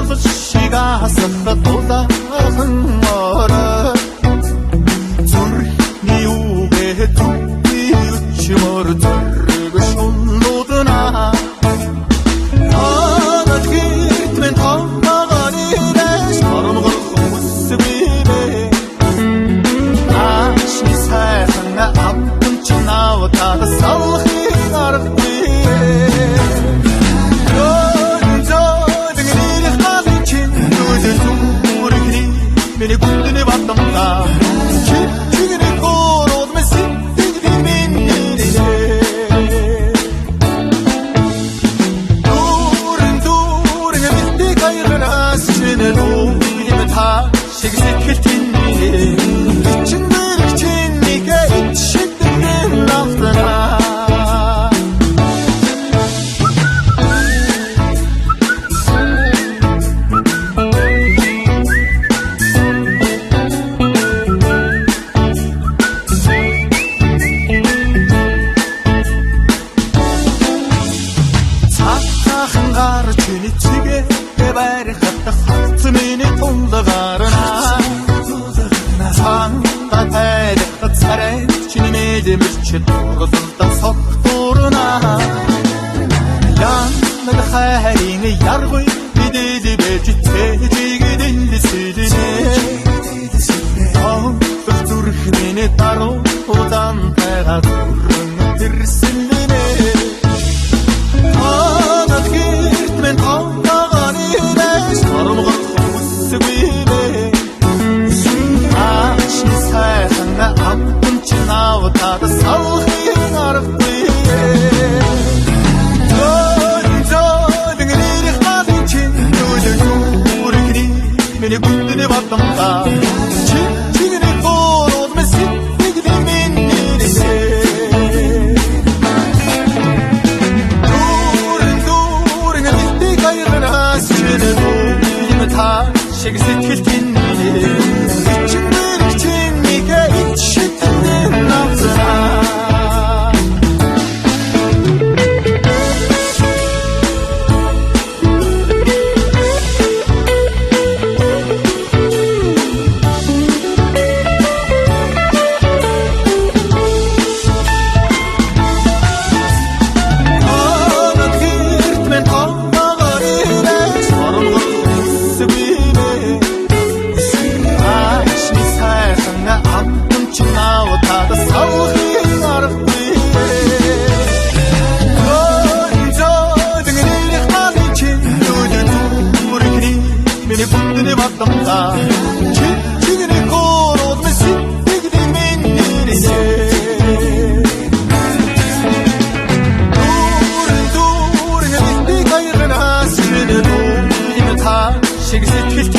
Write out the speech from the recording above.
Дулал шиг асах дулаахан орой зүрхний үгээ зүггүй өчмөр зэрэг шунлуудна. Танад гэрт минь тавгааны дэш торгох хүсвээ. Наашны сайхан амтан ч навтаад салхын аргагүй. Миний гүндний бадамдаа чигний корол мэсэтгэл минь нэрээ. Дүүрэн дүүрэн бэлтэг хаягнаас чинэ дүүрэн та шиг сэтгэл тэннээ. Чин дэрэг чинийхээ ич шидэм навтана. Цаахан гар чиний цэгээ барихад хац миний тундагарна. Цанга тайлхад царай чиний мэдэмэрч дурлалдан согтуурна. Янаг хайрын яргүй бидэл бэж цэжигэд дэлсэлнэ. Тоолох зүрх миний даруй удантайгаа зүрхэн тэрсэлнэ. Танад гэрт минь тавгааны дэш торгох хүсвээ. Наашны сайхан амтан ч навтаад салхын аргагүй. Зөөлөн зөөлөн нэрх малын чин нүлэг зүрхний миний гүндний бадамдаа чигний корол мэсэтгэл минь нэрээ. Дүүрэн дүүрэн бэлтэг хаягнаас чинэ дүүрэн та шиг сэтгэл тэннээ. Чин дэрэг чинийхээ ич шидэм навтана. Танад гэрт минь тавгааны дэш торгох хүсвээ. Наашны сайхан амтан ч навтаад салхын аргагүй. Зөөлөн зөөлөн нэрх малын чин нүлэг зүрхний миний гүндний бадамдаа чигний корол мэсэтгэл минь нэрээ. Дүүрэн дүүрэн бэлтэг хаягнаас чинэ дүүрэн та шиг сэтгэл